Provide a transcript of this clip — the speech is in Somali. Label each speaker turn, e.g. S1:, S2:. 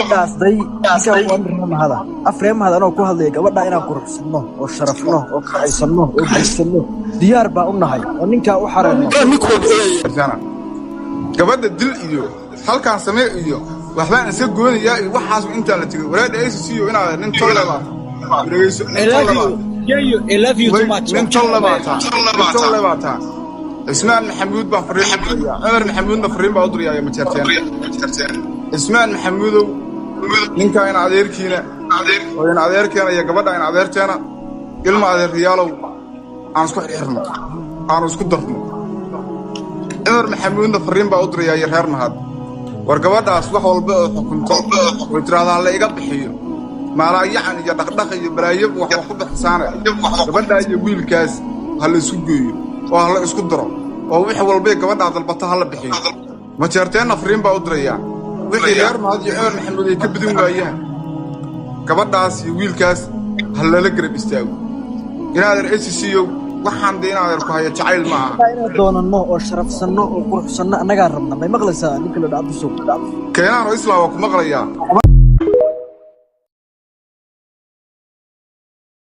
S1: Gabadhaas day ninkaa waa nin mahada afree mahad anoo ku hadlaya gabadha inaan quruxsanno oo sharafno oo kaxaysanno oo guursanno diyaar baa u nahay oo ninkaa u xareyno.
S2: Gabadha dil iyo halkaan samee iyo waxbaan iska goonayaa iyo waxaas intaan la tegay walaadha ACC inaad nin tolle baa dhegeyso, nin tolle baa.
S3: I love you too much.
S2: Nin tolle baa taa, nin tolle baa taa. Cismaan Maxamuud baan fariin u dirayaa, Cumar Maxamuudna fariin baa u dirayaa. Ma jeerteen Cismaan Maxamuudow, ninkaa in adeerkiina oo in adeerkeena iyo gabadha in adeerteena ilma adeeryaalow aan isku xirxirno, aan isku darno. Cumar Maxamuudna fariin baa u dirayaa iyo reer Mahad: war gabadhaas wax walba oo xukunto oo tiraahdaa la iga bixiyo maalaayacan iyo dhaqdhaq iyo balaayo wax ku bixisaane, gabadhaa iyo wiilkaas ha la isku geeyo oo ha la isku daro oo wix walbay gabadhaa dalbata ha la bixiyo. Majeerteenna fariin baa u dirayaa: wixii reer Mahad iyo Cumar Maxamuud ay ka badin waayaan, gabadhaas iyo wiilkaas ha lala garab istaago. Inaadeer ACCow, waxaan dee inaadeer ku haya jacayl ma aha.
S1: Inaan doonanno oo sharafsanno oo quruxsanno annagaa rabna. May maqlaysaa ninka la dhaca Abdisow?
S2: Keenaan oo islaa waa ku maqlayaa.